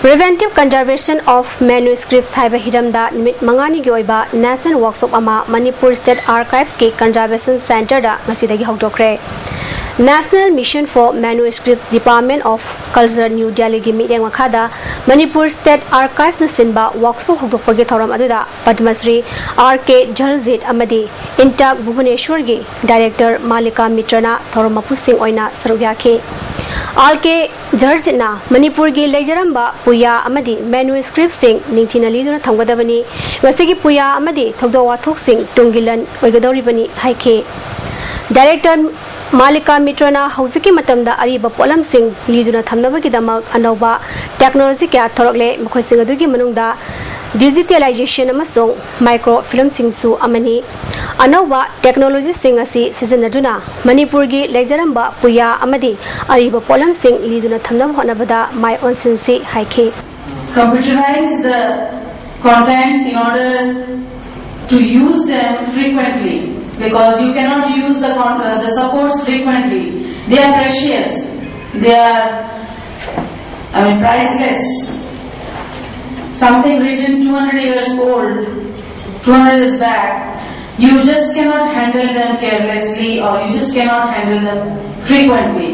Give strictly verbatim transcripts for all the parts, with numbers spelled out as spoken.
Preventive Conservation of Manuscripts ꯍꯥꯏꯕ ꯍꯤꯔꯝꯗ ꯅꯨꯃꯤꯠ ꯃꯉꯥꯅꯤꯒꯤ ꯑꯣꯏꯕ National Workshop ꯑꯃ ꯃꯅꯤꯄꯨꯔ State Archives ꯀꯤ Conservation Centre ꯗ ꯉꯁꯤꯗꯒꯤ ꯍꯧꯗꯣꯛꯈ꯭ꯔꯦ꯫ National Mission for Manuscripts, Department of Culture, New Delhi ꯒꯤ ꯃꯤꯠꯌꯦꯡ ꯃꯈꯥꯗ ꯃꯅꯤꯄꯨꯔ State Archives ꯅ ꯁꯤꯟꯕ workshop ꯍꯧꯗꯣꯛꯄꯒꯤ ꯊꯧꯔꯝ ꯑꯗꯨꯗ ꯄꯗꯃꯁ꯭ꯔꯤ ꯑꯥꯔ ꯀꯦ ꯖꯍꯜꯖꯤꯠ ꯑꯃꯗꯤ INTACH ꯚꯨꯕꯅꯦꯁ꯭ꯋꯔꯒꯤ Director ꯃꯥꯂꯤꯀꯥ ꯃꯤꯇ꯭ꯔꯅ ꯊꯧꯔꯝ ꯃꯄꯨꯁꯤꯡ ꯑꯣꯏꯅ ꯁꯔꯨꯛ ꯌꯥꯈꯤ꯫ ꯑꯥꯔ ꯀꯦ ꯖꯍꯜꯖꯤꯠꯅ ꯃꯅꯤꯄꯨꯔꯒꯤ ꯂꯩꯖꯔꯝꯕ ꯄꯨꯌꯥ ꯑꯃꯗꯤ manuscripts ꯁꯤꯡ ꯅꯤꯡꯊꯤꯅ ꯂꯤꯗꯨꯅ ꯊꯝꯒꯗꯕꯅꯤ, ꯃꯁꯤꯒꯤ ꯄꯨꯌꯥ ꯑꯃꯗꯤ ꯊꯧꯗꯣꯛ ꯋꯥꯊꯣꯛꯁꯤꯡ ꯇꯨꯡꯒꯤ ꯂꯟ ꯑꯣꯏꯒꯗꯧꯔꯤꯕꯅꯤ ꯍꯥꯏꯈꯤ꯫ Director ꯃꯥꯂꯤꯀꯥ ꯃꯤꯇ꯭ꯔꯅ ꯍꯧꯖꯤꯛꯀꯤ ꯃꯇꯝꯗ ꯑꯔꯤꯕ ꯄꯣꯠꯂꯝꯁꯤꯡ ꯂꯤꯗꯨꯅ ꯊꯝꯅꯕꯒꯤꯗꯃꯛ ꯑꯅꯧꯕ technology ꯀꯌꯥ ꯊꯣꯔꯛꯂꯦ, ꯃꯈꯣꯏꯁꯤꯡ ꯑꯗꯨꯒꯤ ꯃꯅꯨꯡꯗ digitalization ꯑꯃꯁꯨꯡ microfilm ꯁꯤꯡꯁꯨ ꯑꯃꯅꯤ꯫ ꯑꯅꯧꯕ technology ꯁꯤꯡ ꯑꯁꯤ ꯁꯤꯖꯤꯟꯅꯗꯨꯅ ꯃꯅꯤꯄꯨꯔꯒꯤ ꯂꯩꯖꯔꯝꯕ ꯄꯨꯌꯥ ꯑꯃꯗꯤ ꯑꯔꯤꯕ ꯄꯣꯠꯂꯝꯁꯤꯡ ꯂꯤꯗꯨꯅ ꯊꯝꯅꯕ ꯍꯣꯠꯅꯕꯗ ꯃꯥꯏ ꯑꯣꯟꯁꯤꯟꯁꯤ ꯍꯥꯏꯈꯤ꯫ Computerize the contents in order to use them frequently, because you cannot use the, con- uh, the supports frequently. They are precious. They are, I mean, priceless. Something written two hundred years old, two hundred years back, you just cannot handle them carelessly, or you just cannot handle them frequently.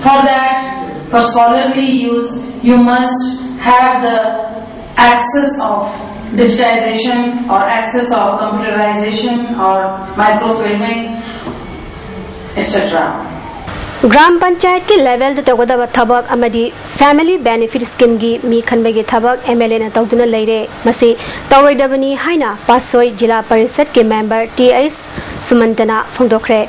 For that, for scholarly use, you must have the access of digitization or access of computerization or microfilming, et cetera. Gram ꯄꯟꯆꯥꯌꯠꯀꯤ level ꯗ ꯇꯧꯒꯗꯕ ꯊꯕꯛ ꯑꯃꯗꯤ Family Benefit Scheme ꯒꯤ ꯃꯤ ꯈꯟꯕꯒꯤ ꯊꯕꯛ MLA ꯅ ꯇꯧꯗꯨꯅ ꯂꯩꯔꯦ, ꯃꯁꯤ ꯇꯧꯔꯣꯏꯗꯕꯅꯤ ꯍꯥꯏꯅ ꯄꯥꯠꯁꯣꯏ ꯖꯤꯂꯥ ꯄꯔꯤꯁꯠꯀꯤ member ꯇꯤ ꯑꯩꯆ ꯁꯨꯃꯟꯇꯅ ꯐꯣꯡꯗꯣꯛꯈ꯭ꯔꯦ꯫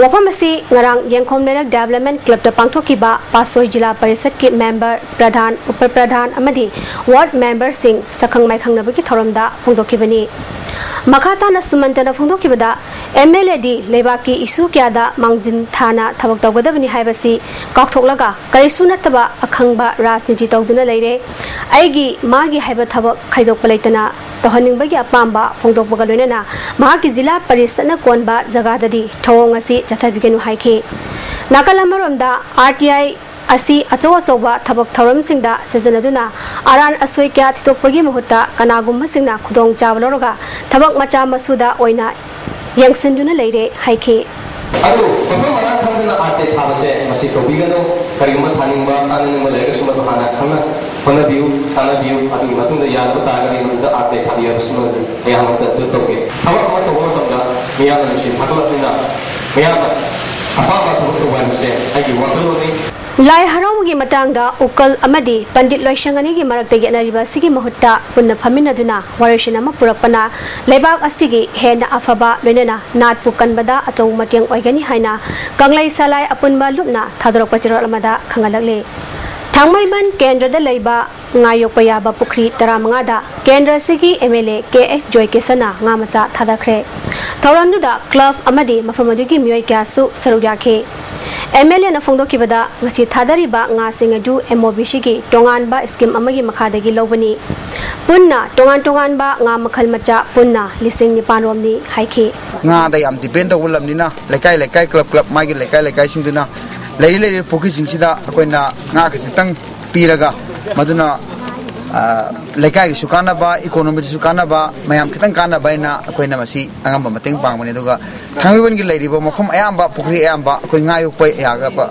ꯋꯥꯐꯝ ꯑꯁꯤ ꯉꯔꯥꯡ ꯌꯦꯡꯈꯣꯝ ꯂꯩꯔꯛ Development Club ꯇ ꯄꯥꯡꯊꯣꯛꯈꯤꯕ ꯄꯥꯠꯁꯣꯏ ꯖꯤꯂꯥ ꯄꯔꯤꯁꯠꯀꯤ member, ꯄ꯭ꯔꯙꯥꯟ, ꯎꯄ ꯄ꯭ꯔꯙꯥꯟ ꯑꯃꯗꯤ ward member ꯁꯤꯡ ꯁꯛꯈꯪ ꯃꯥꯏꯈꯪꯅꯕꯒꯤ ꯊꯧꯔꯝꯗ ꯐꯣꯡꯗꯣꯛꯈꯤꯕꯅꯤ꯫ ꯃꯈꯥ ꯇꯥꯅ ꯁꯨꯃꯟꯇꯅ ꯐꯣꯡꯗꯣꯛꯈꯤꯕꯗ, MLA ꯗꯤ ꯂꯩꯕꯥꯛꯀꯤ issue ꯀꯌꯥꯗ ꯃꯥꯡꯖꯤꯟ ꯊꯥꯅ ꯊꯕꯛ ꯇꯧꯒꯗꯕꯅꯤ ꯍꯥꯏꯕꯁꯤ ꯀꯥꯎꯊꯣꯛꯂꯒ ꯀꯔꯤꯁꯨ ꯅꯠꯇꯕ ꯑꯈꯪꯕ ꯔꯥꯖꯅꯤꯇꯤ ꯇꯧꯗꯨꯅ ꯂꯩꯔꯦ꯫ ꯑꯩꯒꯤ ꯃꯥꯒꯤ ꯍꯥꯏꯕ ꯊꯕꯛ ꯈꯥꯏꯗꯣꯛꯄ ꯂꯩꯇꯅ ꯇꯧꯍꯟꯅꯤꯡꯕꯒꯤ ꯑꯄꯥꯝꯕ ꯐꯣꯡꯗꯣꯛꯄꯒ ꯂꯣꯏꯅꯅ ꯃꯍꯥꯛꯀꯤ ꯖꯤꯂꯥ ꯄꯔꯤꯁꯠꯅ ꯀꯣꯟꯕ ꯖꯒꯥꯗꯗꯤ ꯊꯧꯑꯣꯡ ꯑꯁꯤ ꯆꯠꯊꯕꯤꯒꯅꯨ ꯍꯥꯏꯈꯤ꯫ ꯅꯥꯀꯜ ꯑꯃꯔꯣꯝꯗ, RTI ꯑꯁꯤ ꯑꯆꯧ ꯑꯆꯧꯕ ꯊꯕꯛ ꯊꯧꯔꯝꯁꯤꯡꯗ ꯁꯤꯖꯤꯟꯅꯗꯨꯅ ꯑꯔꯥꯟ ꯑꯁꯣꯏ ꯀꯌꯥ ꯊꯤꯗꯣꯛꯄꯒꯤ ꯃꯍꯨꯠꯇ ꯀꯅꯥꯒꯨꯝꯕꯁꯤꯡꯅ ꯈꯨꯗꯣꯡꯆꯥꯕ ꯂꯧꯔꯒ ꯊꯕꯛ ꯃꯆꯥ ꯃꯁꯨꯗ ꯑꯣꯏꯅ ꯌꯦꯡꯁꯤꯟꯗꯨꯅ ꯂꯩꯔꯦ ꯍꯥꯏꯈꯤ꯫ ꯑꯗꯨ ꯃꯐꯝ ꯃꯔꯥꯡ ꯈꯪꯗꯅ ꯑꯥꯔ ꯇꯦꯛ ꯊꯥꯕꯁꯦ ꯃꯁꯤ ꯇꯧꯕꯤꯒꯅꯨ꯫ ꯀꯔꯤꯒꯨꯝꯕ ꯊꯥꯅꯤꯡꯕ, ꯇꯥꯅꯅꯤꯡꯕ ꯂꯩꯔꯒꯁꯨ ꯃꯗꯨ ꯍꯥꯟꯅ ꯈꯪꯅ ꯍꯣꯠꯅꯕꯤꯌꯨ, ꯇꯥꯟꯅꯕꯤꯌꯨ꯫ ꯑꯗꯨꯒꯤ ꯃꯇꯨꯡꯗ ꯌꯥꯗꯕ ꯇꯥꯔꯒꯗꯤ ꯃꯗꯨꯗ ꯑꯥꯔ ꯇꯦꯛ ꯊꯥꯕꯤꯌꯨ ꯍꯥꯏꯕꯁꯤꯃ ꯑꯩ ꯑꯍꯥꯟꯕꯗ ꯑꯗꯨ ꯇꯧꯒꯦ꯫ ꯊꯕꯛ ꯑꯃ ꯇꯧꯕ ꯃꯇꯝꯗ ꯃꯤꯌꯥꯝꯅ ꯅꯨꯡꯁꯤ ꯊꯥꯒꯠꯂꯛꯄꯅꯤꯅ ꯃꯤꯌꯥꯝꯅ ꯑꯄꯥꯝꯕ ꯊꯕꯛ ꯇꯧꯕ ꯍꯥꯏꯕꯁꯦ ꯑꯩꯒꯤ ꯋꯥꯈꯜꯂꯣꯟꯅꯤ꯫ ꯂꯥꯏ ꯍꯔꯥꯎꯕꯒꯤ ꯃꯇꯥꯡꯗ ꯎꯀꯜ ꯑꯃꯗꯤ ꯄꯟꯗꯤꯠ ꯂꯣꯏꯁꯪ ꯑꯅꯤꯒꯤ ꯃꯔꯛꯇ ꯌꯦꯠꯅꯔꯤꯕ ꯑꯁꯤꯒꯤ ꯃꯍꯨꯠꯇ ꯄꯨꯟꯅ ꯐꯝꯃꯤꯟꯅꯗꯨꯅ ꯋꯥꯔꯣꯏꯁꯤꯟ ꯑꯃ ꯄꯨꯔꯛꯄꯅ ꯂꯩꯕꯥꯛ ꯑꯁꯤꯒꯤ ꯍꯦꯟꯅ ꯑꯐꯕ ꯂꯣꯏꯅꯅ ꯅꯥꯠꯄꯨ ꯀꯟꯕꯗ ꯑꯆꯧꯕ ꯃꯇꯦꯡ ꯑꯣꯏꯒꯅꯤ ꯍꯥꯏꯅ ꯀꯪꯂꯩ ꯁꯂꯥꯏ ꯑꯄꯨꯟꯕ ꯂꯨꯞꯅ ꯊꯥꯗꯣꯔꯛꯄ ꯆꯦꯔꯣꯜ ꯑꯃꯗ ꯈꯪꯍꯜꯂꯛꯂꯤ꯫ ꯊꯥꯡꯃꯩꯕꯟ ꯀꯦꯟꯗ꯭ꯔꯗ ꯂꯩꯕ ꯉꯥ ꯌꯣꯛꯄ ꯌꯥꯕ ꯄꯨꯈ꯭ꯔꯤ ꯇꯔꯥꯃꯉꯥꯗ ꯀꯦꯟꯗ꯭ꯔ ꯑꯁꯤꯒꯤ ꯑꯦꯝ ꯑꯦꯜ ꯑꯦ ꯀꯦ ꯑꯦꯁ ꯖꯣꯏꯀꯤꯁꯟꯅ ꯉꯥ ꯃꯆꯥ ꯊꯥꯗꯈ꯭ꯔꯦ꯫ ꯊꯧꯔꯝꯗꯨꯗ ꯀ꯭ꯂꯕ ꯑꯃꯗꯤ ꯃꯐꯝ ꯑꯗꯨꯒꯤ ꯃꯤꯑꯣꯏ ꯀꯌꯥꯁꯨ ꯁꯔꯨꯛ ꯌꯥꯈꯤ꯫ ꯑꯦꯝ ꯑꯦꯜ ꯑꯦꯅ ꯐꯣꯡꯗꯣꯛꯈꯤꯕꯗ ꯉꯁꯤ ꯊꯥꯗꯔꯤꯕ ꯉꯥꯁꯤꯡ ꯑꯗꯨ ꯑꯦꯝ ꯑꯣ ꯕꯤ ꯁꯤꯒꯤ ꯇꯣꯉꯥꯟꯕ ꯁ꯭ꯀꯤꯝ ꯑꯃꯒꯤ ꯃꯈꯥꯗꯒꯤ ꯂꯧꯕꯅꯤ꯫ ꯄꯨꯟꯅ ꯇꯣꯉꯥꯟ ꯇꯣꯉꯥꯟꯕ ꯉꯥ ꯃꯈꯜ ꯃꯆꯥ ꯄꯨꯟꯅ ꯂꯤꯁꯤꯡ ꯅꯤꯄꯥꯟ ꯔꯣꯝꯅꯤ ꯍꯥꯏꯈꯤ꯫ ꯉꯥꯗ ꯌꯥꯝ ꯗꯤꯄꯦꯟ ꯇꯧꯕ ꯂꯝꯅꯤꯅ ꯂꯩꯀꯥꯏ ꯂꯩꯀꯥꯏ, ꯀ꯭ꯂꯕ ꯀ꯭ꯂꯕ, ꯃꯥꯒꯤ ꯂꯩꯀꯥꯏ ꯂꯩꯀꯥꯏꯁꯤꯡꯗꯨꯅ ꯂꯩꯔꯤ ꯂꯩꯔꯤꯕ ꯄꯨꯈ꯭ꯔꯤꯁꯤꯡꯁꯤꯗ ꯑꯩꯈꯣꯏꯅ ꯉꯥ ꯈꯖꯤꯛꯇꯪ ꯄꯤꯔꯒ ꯃꯗꯨꯅ, ꯑ, ꯂꯩꯀꯥꯏꯒꯤꯁꯨ ꯀꯥꯟꯅꯕ, ꯏꯀꯣꯅꯣꯃꯤꯗꯁꯨ ꯀꯥꯟꯅꯕ, ꯃꯌꯥꯝ ꯈꯤꯇꯪ ꯀꯥꯟꯅꯕ ꯍꯥꯏꯅ ꯑꯩꯈꯣꯏꯅ ꯃꯁꯤ ꯑꯉꯝꯕ ꯃꯇꯦꯡ ꯄꯥꯡꯕꯅꯤ꯫ ꯑꯗꯨꯒ ꯊꯥꯡꯃꯩꯕꯟꯒꯤ ꯂꯩꯔꯤꯕ ꯃꯐꯝ ꯑꯌꯥꯝꯕ, ꯄꯨꯈ꯭ꯔꯤ ꯑꯌꯥꯝꯕ ꯑꯩꯈꯣꯏ ꯉꯥ ꯌꯣꯛꯄ ꯌꯥꯒꯗꯕ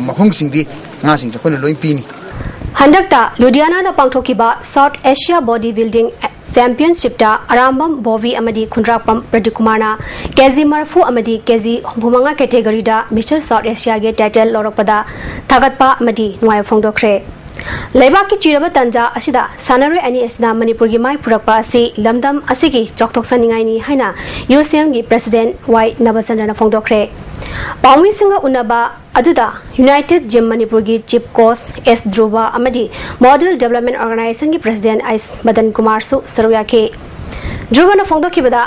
ꯃꯐꯝꯁꯤꯡꯗꯤ ꯉꯥꯁꯤꯡꯁꯦ ꯑꯩꯈꯣꯏꯅ ꯂꯣꯏ ꯄꯤꯅꯤ꯫ ꯍꯟꯗꯛꯇ ꯂꯨꯙꯤꯌꯥꯅꯥꯗ ꯄꯥꯡꯊꯣꯛꯈꯤꯕ south Asia body building ꯆꯦꯝꯄꯤꯌꯟꯁꯤꯞꯇ Arambam Bobby ꯑꯃꯗꯤ ꯈꯨꯟꯗ꯭ꯔꯥꯛꯄꯝ ꯄ꯭ꯔꯗꯤꯞ ꯀꯨꯃꯥꯔꯅ ꯀꯦ ꯖꯤ ꯃꯔꯐꯨ ꯑꯃꯗꯤ ꯀꯦ ꯖꯤ ꯍꯨꯝꯐꯨꯃꯉꯥ ꯀꯦꯇꯦꯒꯣꯔꯤꯗ ꯃꯤꯁꯇꯔ ꯁꯥꯎꯠ ꯑꯦꯁꯤꯌꯥꯒꯤ ꯇꯥꯏꯇꯜ ꯂꯧꯔꯛꯄꯗ ꯊꯥꯒꯠꯄ ꯑꯃꯗꯤ ꯅꯨꯡꯉꯥꯏꯕ ꯐꯣꯡꯗꯣꯛꯈ꯭ꯔꯦ꯫ ꯂꯩꯕꯥꯛꯀꯤ ꯆꯤꯔꯕ ꯇꯥꯟꯖꯥ ꯑꯁꯤꯗ ꯁꯥꯟꯅꯔꯣꯏ ꯑꯅꯤ ꯑꯁꯤꯅ ꯃꯅꯤꯄꯨꯔꯒꯤ ꯃꯥꯏ ꯄꯨꯔꯛꯄ ꯑꯁꯤ ꯂꯝꯗꯝ ꯑꯁꯤꯒꯤ ꯆꯥꯎꯊꯣꯛꯆꯅꯤꯡꯉꯥꯏꯅꯤ ꯍꯥꯏꯅ ꯌꯨ ꯁꯤ ꯑꯦꯝꯒꯤ ꯄ꯭ꯔꯁꯤꯗꯦꯟ ꯋꯥꯏ ꯅꯕꯆꯟꯗ꯭ꯔꯅ ꯐꯣꯡꯗꯣꯛꯈ꯭ꯔꯦ꯫ ꯄꯥꯎꯃꯤꯁꯤꯡꯒ ꯎꯅꯕ ꯑꯗꯨꯗ ꯌꯨꯅꯥꯏꯇꯦꯗ ꯖꯤꯝ ꯃꯅꯤꯄꯨꯔꯒꯤ ꯆꯤꯐ ꯀꯣꯆ ꯑꯦꯁ ꯙ꯭ꯔꯨꯕ ꯑꯃꯗꯤ ꯃꯣꯗꯦꯜ ꯗꯦꯕꯂꯞꯃꯦꯟ ꯑꯣꯔꯒꯅꯥꯏꯖꯦꯁꯟꯒꯤ ꯄ꯭ꯔꯁꯤꯗꯦꯟ ꯑꯩꯁ ꯃꯗꯟ ꯀꯨꯃꯥꯔꯁꯨ ꯁꯔꯨꯛ ꯌꯥꯈꯤ꯫ ꯙ꯭ꯔꯨꯕꯅ ꯐꯣꯡꯗꯣꯛꯈꯤꯕꯗ,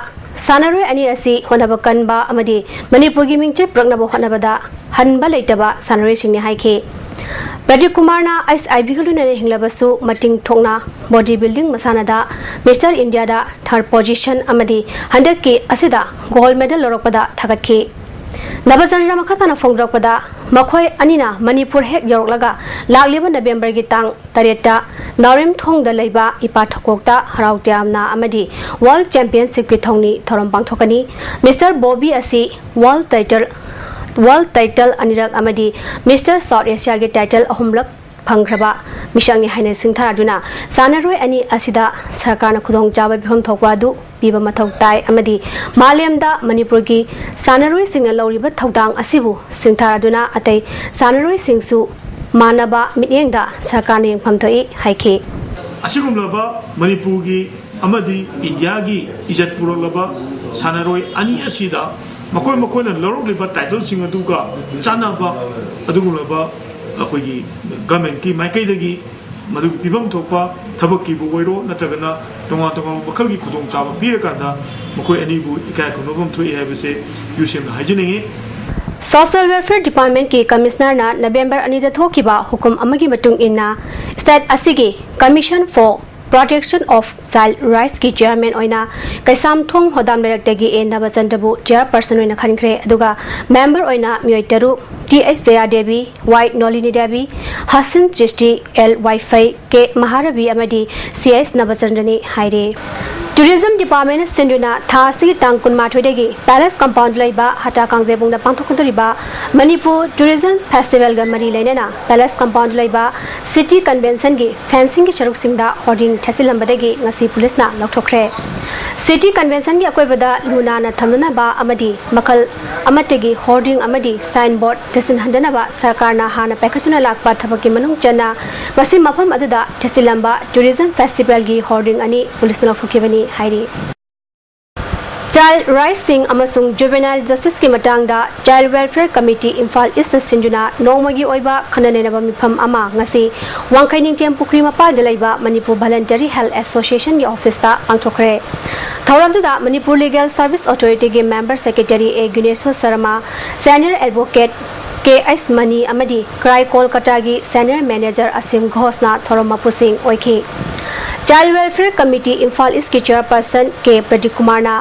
ꯁꯥꯟꯅꯔꯣꯏ ꯑꯅꯤ ꯑꯁꯤ ꯍꯣꯠꯅꯕ ꯀꯟꯕ ꯑꯃꯗꯤ ꯃꯅꯤꯄꯨꯔꯒꯤ ꯃꯤꯡꯆꯠ ꯄꯨꯔꯛꯅꯕ ꯍꯣꯠꯅꯕꯗ ꯍꯟꯕ ꯂꯩꯇꯕ ꯁꯥꯟꯅꯔꯣꯏꯁꯤꯡꯅꯤ ꯍꯥꯏꯈꯤ꯫ ꯄ꯭ꯔꯗꯤꯞ ꯀꯨꯃꯥꯔꯅ ꯑꯩꯁ ꯑꯥꯏ ꯕꯤꯒ ꯂꯣꯏꯅꯅ ꯍꯤꯡꯂꯕꯁꯨ ꯃꯇꯤꯡ ꯊꯣꯛꯅ ꯕꯣꯗꯤ ꯕꯤꯜꯗꯤꯡ ꯃꯁꯥꯟꯅꯗ ꯃꯤꯁꯇꯔ ꯏꯟꯗꯤꯌꯥꯗ ꯊꯥꯔꯗ ꯄꯣꯖꯤꯁꯟ ꯑꯃꯗꯤ ꯍꯟꯗꯛꯀꯤ ꯑꯁꯤꯗ ꯒꯣꯜꯗ ꯃꯦꯗꯜ ꯂꯧꯔꯛꯄꯗ ꯊꯥꯒꯠꯈꯤ꯫ ꯅꯕꯆꯟꯗ꯭ꯔ ꯃꯈꯥ ꯇꯥꯅ ꯐꯣꯡꯗꯣꯔꯛꯄꯗ, ꯃꯈꯣꯏ ꯑꯅꯤꯅ ꯃꯅꯤꯄꯨꯔ ꯍꯦꯛ ꯌꯧꯔꯛꯂꯒ ꯂꯥꯛꯂꯤꯕ ꯅꯕꯦꯝꯕꯔꯒꯤ ꯇꯥꯡ ꯇꯔꯦꯠꯇ ꯅꯥꯎꯔꯦꯝꯊꯣꯡꯗ ꯂꯩꯕ ꯏꯄꯥ ꯊꯧꯀꯣꯛꯇ ꯍꯔꯥꯎ ꯇꯌꯥꯝꯅ ꯑꯃꯗꯤ ꯋꯥꯔꯜ ꯆꯦꯝꯄꯤꯌꯟꯁꯤꯞꯀꯤ ꯊꯧꯅꯤ ꯊꯧꯔꯝ ꯄꯥꯡꯊꯣꯛꯀꯅꯤ꯫ ꯃꯤꯁꯇꯔ ꯕꯣꯕꯤ ꯑꯁꯤ ꯋꯥꯔꯜ ꯇꯥꯏꯇꯜ, ꯋꯥꯔꯜ ꯇꯥꯏꯇꯜ ꯑꯅꯤꯔꯛ ꯑꯃꯗꯤ ꯃꯤꯁꯇꯔ ꯁꯥꯎꯠ ꯑꯦꯁꯤꯌꯥꯒꯤ ꯇꯥꯏꯇꯜ ꯑꯍꯨꯝꯂꯛ ꯐꯪꯈ꯭ꯔꯕ ꯃꯤꯁꯛꯅꯤ ꯍꯥꯏꯅ ꯁꯤꯡꯊꯥꯗꯨꯅ, ꯁꯥꯟꯅꯔꯣꯏ ꯑꯅꯤ ꯑꯁꯤꯗ ꯁꯔꯀꯥꯔꯅ ꯈꯨꯗꯣꯡꯆꯥꯕ ꯄꯤꯐꯝ ꯊꯣꯛꯄ ꯑꯗꯨ ꯄꯤꯕ ꯃꯊꯧ ꯇꯥꯏ ꯑꯃꯗꯤ ꯃꯥꯂꯦꯝꯗ ꯃꯅꯤꯄꯨꯔꯒꯤ ꯁꯥꯟꯅꯔꯣꯏꯁꯤꯡꯅ ꯂꯧꯔꯤꯕ ꯊꯧꯗꯥꯡ ꯑꯁꯤꯕꯨ ꯁꯤꯡꯊꯥꯗꯨꯅ ꯑꯇꯩ ꯁꯥꯟꯅꯔꯣꯏꯁꯤꯡꯁꯨ ꯃꯥꯟꯅꯕ ꯃꯤꯠꯌꯦꯡꯗ ꯁꯔꯀꯥꯔꯅ ꯌꯦꯡꯐꯝ ꯊꯣꯛꯏ ꯍꯥꯏꯈꯤ꯫ ꯑꯁꯤꯒꯨꯝꯂꯕ ꯃꯅꯤꯄꯨꯔꯒꯤ ꯑꯃꯗꯤ ꯏꯟꯗꯤꯌꯥꯒꯤ ꯏꯖꯠ ꯄꯨꯔꯛꯂꯕ ꯁꯥꯟꯅꯔꯣꯏ ꯑꯅꯤ ꯑꯁꯤꯗ ꯃꯈꯣꯏ ꯃꯈꯣꯏꯅ ꯂꯧꯔꯛꯂꯤꯕ ꯇꯥꯏꯇꯜꯁꯤꯡ ꯑꯗꯨꯒ ꯆꯥꯟꯅꯕ ꯑꯗꯨꯒꯨꯝꯂꯕ ꯑꯩꯈꯣꯏꯒꯤ ꯒꯃꯦꯟꯠꯀꯤ ꯃꯥꯏꯀꯩꯗꯒꯤ ꯃꯗꯨꯒꯤ ꯄꯤꯐꯝ ꯊꯣꯛꯄ ꯊꯕꯛꯀꯤꯕꯨ ꯑꯣꯏꯔꯣ ꯅꯠꯇ꯭ꯔꯒꯅ ꯇꯣꯉꯥꯟ ꯇꯣꯉꯥꯟꯕ ꯃꯈꯜꯒꯤ ꯈꯨꯗꯣꯡꯆꯥꯕ ꯄꯤꯔꯀꯥꯟꯗ ꯃꯈꯣꯏ ꯑꯅꯤꯕꯨ ꯏꯀꯥꯏ ꯈꯨꯝꯅꯐꯝ ꯊꯣꯛꯏ ꯍꯥꯏꯕꯁꯦ ꯌꯨ ꯁꯤ ꯑꯦꯝꯅ ꯍꯥꯏꯖꯅꯤꯡꯉꯤ꯫ ꯁꯣꯁꯤꯌꯦꯜ ꯋꯦꯜꯐꯤꯌꯔ ꯗꯤꯄꯥꯔꯠꯃꯦꯟꯠꯀꯤ ꯀꯃꯤꯁꯅꯔꯅ ꯅꯕꯦꯝꯕꯔ ꯑꯅꯤꯗ ꯊꯣꯛꯈꯤꯕ ꯍꯨꯀꯨꯝ ꯑꯃꯒꯤ ꯃꯇꯨꯡ ꯏꯟꯅ, ꯁ꯭ꯇꯦꯠ ꯑꯁꯤꯒꯤ Commission for Protection of Child Rightsꯀꯤ ꯆꯤꯌꯔꯃꯦꯟ ꯑꯣꯏꯅ ꯀꯩꯁꯥꯝꯊꯣꯡ ꯍꯣꯗꯥꯝ ꯂꯩꯔꯛꯇꯒꯤ ꯑꯦ ꯅꯕꯆꯟꯗ꯭ꯔꯕꯨ ꯆꯤꯌꯔꯄꯔꯁꯟ ꯑꯣꯏꯅ ꯈꯟꯈ꯭ꯔꯦ, ꯑꯗꯨꯒ ꯃꯦꯝꯕꯔ ꯑꯣꯏꯅ ꯃꯤꯑꯣꯏ ꯇꯔꯨꯛ, ꯇꯤ ꯑꯩꯆ ꯖꯌꯥ ꯗꯦꯕꯤ, ꯋꯥꯏ ꯅꯣꯂꯤꯅꯤ ꯗꯦꯕꯤ, ꯍꯁꯤꯟ ꯆꯤꯁꯇꯤ, ꯑꯦꯜ ꯋꯥꯏꯐꯩ, ꯀꯦ ꯃꯍꯥꯔꯕꯤ ꯑꯃꯗꯤ ꯁꯤ ꯑꯩꯆ ꯅꯕꯆꯟꯗ꯭ꯔꯅꯤ ꯍꯥꯏꯔꯦ꯫ ꯇꯨꯔꯤꯖꯝ ꯗꯤꯄꯥꯔꯠꯃꯦꯟꯅ ꯁꯤꯟꯗꯨꯅ ꯊꯥ ꯑꯁꯤꯒꯤ ꯇꯥꯡ ꯀꯨꯟꯃꯥꯊꯣꯏꯗꯒꯤ ꯄꯦꯂꯦꯁ ꯀꯝꯄꯥꯎꯟꯗ ꯂꯩꯕ ꯍꯇꯥ ꯀꯥꯡꯖꯩꯕꯨꯡꯗ ꯄꯥꯡꯊꯣꯛꯀꯗꯧꯔꯤꯕ ꯃꯅꯤꯄꯨꯔ ꯇꯨꯔꯤꯖꯝ ꯐꯦꯁꯇꯤꯚꯦꯜꯒ ꯃꯔꯤ ꯂꯩꯅꯅ ꯄꯦꯂꯦꯁ ꯀꯝꯄꯥꯎꯟꯗ ꯂꯩꯕ ꯁꯤꯇꯤ ꯀꯟꯚꯦꯟꯁꯟꯒꯤ ꯐꯦꯟꯁꯤꯡꯒꯤ ꯁꯔꯨꯛꯁꯤꯡꯗ ꯍꯣꯔꯗꯤꯡ ꯊꯦꯠꯆꯤꯜꯂꯝꯕꯗꯒꯤ ꯉꯁꯤ ꯄꯨꯂꯤꯁꯅ ꯂꯧꯊꯣꯛꯈ꯭ꯔꯦ꯫ ꯁꯤꯇꯤ ꯀꯟꯚꯦꯟꯁꯟꯒꯤ ꯑꯀꯣꯏꯕꯗ ꯂꯨ ꯅꯥꯟꯅ ꯊꯝꯅꯅꯕ ꯑꯃꯗꯤ ꯃꯈꯜ ꯑꯃꯠꯇꯒꯤ ꯍꯣꯔꯗꯤꯡ ꯑꯃꯗꯤ ꯁꯥꯏꯟ ꯕꯣꯔꯗ ꯊꯦꯠꯆꯤꯟꯍꯟꯗꯅꯕ ꯁꯔꯀꯥꯔꯅ ꯍꯥꯟꯅ ꯄꯥꯏꯈꯠꯇꯨꯅ ꯂꯥꯛꯄ ꯊꯕꯛꯀꯤ ꯃꯅꯨꯡ ꯆꯟꯅ ꯉꯁꯤ ꯃꯐꯝ ꯑꯗꯨꯗ ꯊꯦꯠꯆꯤꯜꯂꯝꯕ ꯇꯨꯔꯤꯖꯝ ꯐꯦꯁꯇꯤꯚꯦꯜꯒꯤ ꯍꯣꯔꯗꯤꯡ ꯑꯅꯤ ꯄꯨꯂꯤꯁꯅ ꯂꯧꯊꯣꯛꯈꯤꯕꯅꯤ ꯍꯥꯏꯔꯤ꯫ ꯆꯥꯏꯜꯗ ꯔꯥꯏꯠꯁꯤꯡ ꯑꯃꯁꯨꯡ ꯖꯨꯚꯦꯅꯥꯏꯜ ꯖꯁꯇꯤꯁꯀꯤ ꯃꯇꯥꯡꯗ ꯆꯥꯏꯜꯗ ꯋꯦꯜꯐꯤꯌꯔ ꯀꯃꯤꯇꯤ ꯏꯝꯐꯥꯜ ꯏꯁꯅ ꯁꯤꯟꯗꯨꯅ ꯅꯣꯡꯃꯒꯤ ꯑꯣꯏꯕ ꯈꯟꯅ ꯅꯩꯅꯕ ꯃꯤꯐꯝ ꯑꯃ ꯉꯁꯤ ꯋꯥꯡꯈꯩ ꯅꯤꯡꯊꯦꯝ ꯄꯨꯈ꯭ꯔꯤ ꯃꯄꯥꯟꯗ ꯂꯩꯕ ꯃꯅꯤꯄꯨꯔ ꯚꯂꯟꯇꯔꯤ ꯍꯦꯜꯊ ꯑꯦꯁꯣꯁꯤꯌꯦꯁꯟꯒꯤ ꯑꯣꯐꯤꯁꯇ ꯄꯥꯡꯊꯣꯛꯈ꯭ꯔꯦ꯫ ꯊꯧꯔꯝꯗꯨꯗ ꯃꯅꯤꯄꯨꯔ ꯂꯤꯒꯦꯜ ꯁꯔꯚꯤꯁ ꯑꯣꯊꯣꯔꯤꯇꯤꯒꯤ member secretary A Guneshor Sharma, senior advocate K H Mani ꯑꯃꯗꯤ ꯀ꯭ꯔꯥꯏ ꯀꯣꯜꯀꯇꯥꯒꯤ ꯁꯦꯅꯤꯌꯔ ꯃꯦꯅꯦꯖꯔ ꯑꯁꯤꯝ ꯘꯣꯁꯅ ꯊꯧꯔꯝ ꯃꯄꯨꯁꯤꯡ ꯑꯣꯏꯈꯤ꯫ Child Welfare Committee Imphal East ꯀꯤ Chairperson ꯀꯦ ꯄ꯭ꯔꯗꯤꯞ ꯀꯨꯃꯥꯔꯅ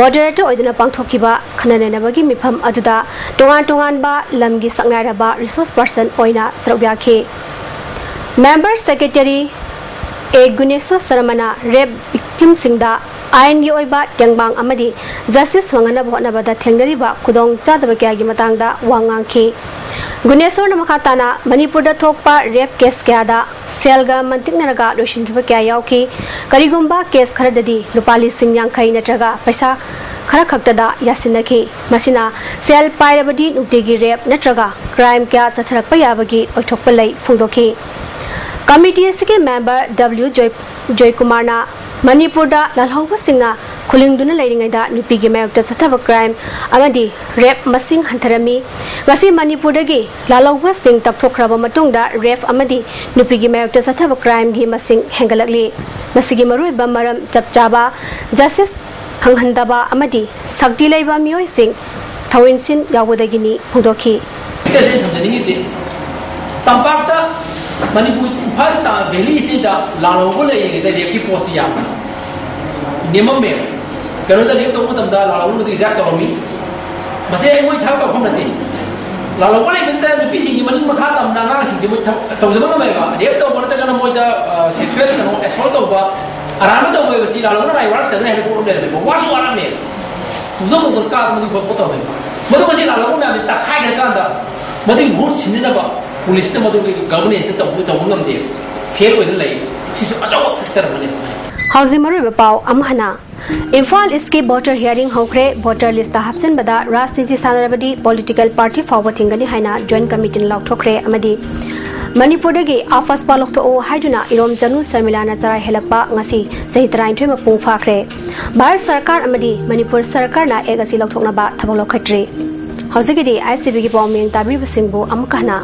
Moderator ꯑꯣꯏꯗꯨꯅ ꯄꯥꯡꯊꯣꯛꯈꯤꯕ ꯈꯟꯅ ꯅꯩꯅꯕꯒꯤ ꯃꯤꯐꯝ ꯑꯗꯨꯗ ꯇꯣꯉꯥꯟ ꯇꯣꯉꯥꯟꯕ ꯂꯝꯒꯤ ꯁꯛꯅꯥꯏꯔꯕ Resource Person ꯑꯣꯏꯅ ꯁꯔꯨꯛ ꯌꯥꯈꯤ꯫ Member Secretary ꯑꯦ ꯒꯨꯅꯦꯁ꯭ꯋꯔ ꯁꯔꯃꯅ Rape Victim ꯁꯤꯡꯗ ꯑꯥꯏꯟꯒꯤ ꯑꯣꯏꯕ ꯇꯦꯡꯕꯥꯡ ꯑꯃꯗꯤ Justice ꯐꯪꯍꯟꯅꯕ ꯍꯣꯠꯅꯕꯗ ꯊꯦꯡꯅꯔꯤꯕ ꯈꯨꯗꯣꯡ ꯆꯥꯗꯕ ꯀꯌꯥꯒꯤ ꯃꯇꯥꯡꯗ ꯋꯥ ꯉꯥꯡꯈꯤ꯫ ꯒꯨꯅꯦꯁ꯭ꯋꯔꯅ ꯃꯈꯥ ꯇꯥꯅ ꯃꯅꯤꯄꯨꯔꯗ ꯊꯣꯛꯄ Rape Case ꯀꯌꯥꯗ ꯁꯦꯜꯒ ꯃꯟꯇꯤꯛꯅꯔꯒ ꯂꯣꯏꯁꯤꯟꯈꯤꯕ ꯀꯌꯥ ꯌꯥꯎꯈꯤ꯫ ꯀꯔꯤꯒꯨꯝꯕ case ꯈꯔꯗꯗꯤ ꯂꯨꯄꯥ ꯂꯤꯁꯤꯡ ꯌꯥꯡꯈꯩ ꯅꯠꯇ꯭ꯔꯒ ꯄꯩꯁꯥ ꯈꯔ ꯈꯛꯇꯗ ꯌꯥꯁꯤꯟꯅꯈꯤ꯫ ꯃꯁꯤꯅ ꯁꯦꯜ ꯄꯥꯏꯔꯕꯗꯤ ꯅꯨꯡꯇꯤꯒꯤ rape ꯅꯠꯇ꯭ꯔꯒ crime ꯀꯌꯥ ꯆꯠꯊꯔꯛꯄ ꯌꯥꯕꯒꯤ ꯑꯣꯏꯊꯣꯛꯄ ꯂꯩ ꯐꯣꯡꯗꯣꯛꯈꯤ꯫ Committee ꯑꯁꯤꯒꯤ member W ꯖꯣꯏ-, ꯖꯣꯏꯀꯨꯃꯥꯔꯅ ꯃꯅꯤꯄꯨꯔꯗ ꯂꯥꯜꯍꯧꯕꯁꯤꯡꯅ ꯈꯨꯂꯤꯡꯗꯨꯅ ꯂꯩꯔꯤꯉꯩꯗ ꯅꯨꯄꯤꯒꯤ ꯃꯥꯌꯣꯛꯇ ꯆꯠꯊꯕ crime ꯑꯃꯗꯤ rape ꯃꯁꯤꯡ ꯍꯟꯊꯔꯝꯃꯤ꯫ ꯉꯁꯤ ꯃꯅꯤꯄꯨꯔꯗꯒꯤ ꯂꯥꯜꯍꯧꯕꯁꯤꯡ ꯇꯞꯊꯣꯛꯈ꯭ꯔꯕ ꯃꯇꯨꯡꯗ rape ꯑꯃꯗꯤ ꯅꯨꯄꯤꯒꯤ ꯃꯥꯌꯣꯛꯇ ꯆꯠꯊꯕ crimeꯒꯤ ꯃꯁꯤꯡ ꯍꯦꯟꯒꯠꯂꯛꯂꯤ꯫ ꯃꯁꯤꯒꯤ ꯃꯔꯨꯑꯣꯏꯕ ꯃꯔꯝ ꯆꯞ ꯆꯥꯕ justice ꯐꯪꯍꯟꯗꯕ ꯑꯃꯗꯤ ꯁꯛꯇꯤ ꯂꯩꯕ ꯃꯤꯑꯣꯏꯁꯤꯡ ꯊꯧꯏꯟꯁꯤꯟ ꯌꯥꯎꯕꯗꯒꯤꯅꯤ ꯐꯣꯡꯗꯣꯛꯈꯤ꯫ ꯑꯩꯅ ꯊꯝꯖꯅꯤꯡꯉꯤꯁꯦ, ꯇꯝꯄꯥꯛꯇ ꯃꯅꯤꯄꯨꯔ ꯏꯝꯐꯥꯜ ꯇꯥ-, valley ꯁꯤꯗ ꯂꯥꯜꯍꯧꯕ ꯂꯩꯔꯤꯉꯩꯗ rapeꯀꯤ ꯄꯣꯠꯁꯤ ꯌꯥꯝꯅ ꯅꯦꯝꯃꯝꯃꯦꯕ꯫ ꯀꯩꯅꯣꯗ rape ꯇꯧꯕ ꯃꯇꯝꯗ ꯂꯥꯜꯍꯧꯕꯅ ꯑꯗꯨꯒꯤ rape ꯇꯧꯔꯝꯃꯤ꯫ ꯃꯁꯤ ꯑꯩ ꯃꯣꯏ ꯊꯕꯛ ꯇꯧꯐꯝ ꯅꯠꯇꯦ꯫ ꯂꯥꯜꯍꯧꯕ ꯂꯩꯕꯗꯨꯗ ꯅꯨꯄꯤꯁꯤꯡꯒꯤ ꯃꯅꯤꯡ ꯃꯈꯥ ꯇꯝꯅ ꯑꯉꯥꯡꯁꯤꯡꯁꯦ ꯃꯣꯏ ꯊꯕꯛ ꯇꯧꯖꯕ ꯉꯝꯃꯦꯕ꯫ Rape ꯇꯧꯕ ꯅꯠꯇ꯭ꯔꯒꯅ ꯃꯣꯏꯗ, ꯑ, sexual ꯀꯩꯅꯣ assault ꯇꯧꯕ, ꯑꯔꯥꯟꯕ ꯇꯧꯕ ꯍꯥꯏꯕꯁꯤ ꯂꯥꯜꯍꯧꯕꯅ ꯔꯥꯏ ꯋꯥꯔꯛ ꯆꯠꯅ ꯍꯥꯏꯕ ꯄꯣꯠ ꯑꯃ ꯂꯩꯔꯝꯃꯦꯕ꯫ ꯋꯥꯁꯨ ꯋꯥꯔꯝꯃꯦꯕ꯫ ꯄꯨꯡꯗꯣꯟ ꯄꯨꯡꯗꯣꯟ ꯀꯥꯗꯅ ꯑꯗꯨꯒꯤ ꯄꯣꯠ ꯇꯧꯔꯝꯃꯦꯕ꯫ ꯃꯗꯨ ꯉꯁꯤ ꯂꯥꯜꯍꯧꯕ ꯃꯌꯥꯝꯁꯦ ꯇꯛꯈꯥꯏꯈ꯭ꯔꯀꯥꯟꯗ ꯃꯗꯨꯒꯤ ꯃꯍꯨꯠ ꯁꯤꯟꯅꯅꯕ ꯄꯨꯂꯤꯁꯅ ꯃꯗꯨꯒꯤ governance ꯇꯧꯕ, ꯇꯧꯕ ꯉꯝꯗꯦꯕ꯫ Fail ꯑꯣꯏꯅ ꯂꯩ꯫ ꯁꯤꯁꯨ ꯑꯆꯧꯕ factor ꯑꯃꯅꯦꯕ꯫ ꯍꯧꯖꯤꯛ ꯃꯔꯨꯑꯣꯏꯕ ꯄꯥꯎ ꯑꯃ ꯍꯟꯅ꯫ ꯏꯝꯐꯥꯜ ꯏꯁꯀꯤ voter hearing ꯍꯧꯈ꯭ꯔꯦ꯫ Voter listꯇ ꯍꯥꯞꯆꯤꯟꯕꯗ ꯔꯥꯖꯅꯤꯇꯤ ꯁꯥꯟꯅꯔꯕꯗꯤ political party ꯐꯥꯎꯕ ꯊꯤꯡꯒꯅꯤ ꯍꯥꯏꯅ Joint Committeeꯅ ꯂꯥꯎꯊꯣꯛꯈ꯭ꯔꯦ꯫ ꯑꯃꯗꯤ ꯃꯅꯤꯄꯨꯔꯗꯒꯤ AFSPA ꯂꯧꯊꯣꯛꯑꯣ ꯍꯥꯏꯗꯨꯅ ꯏꯔꯣꯝ ꯆꯅꯨ ꯁꯔꯃꯤꯂꯥꯅ ꯆꯔꯥꯏ ꯍꯦꯜꯂꯛꯄ ꯉꯁꯤ ꯆꯍꯤ ꯇꯔꯥꯅꯤꯊꯣꯏ ꯃꯄꯨꯡ ꯐꯥꯈ꯭ꯔꯦ꯫ ꯚꯥꯔꯠ ꯁꯔꯀꯥꯔ ꯑꯃꯗꯤ ꯃꯅꯤꯄꯨꯔ ꯁꯔꯀꯥꯔꯅ act ꯑꯁꯤ ꯂꯧꯊꯣꯛꯅꯕ ꯊꯕꯛ ꯂꯧꯈꯠꯇ꯭ꯔꯤ꯫ ꯍꯧꯖꯤꯛꯀꯤꯗꯤ ISTVꯒꯤ ꯄꯥꯎ ꯃꯤꯌꯦꯡ ꯇꯥꯕꯤꯔꯤꯕꯁꯤꯡꯕꯨ ꯑꯃꯨꯛꯀ ꯍꯟꯅ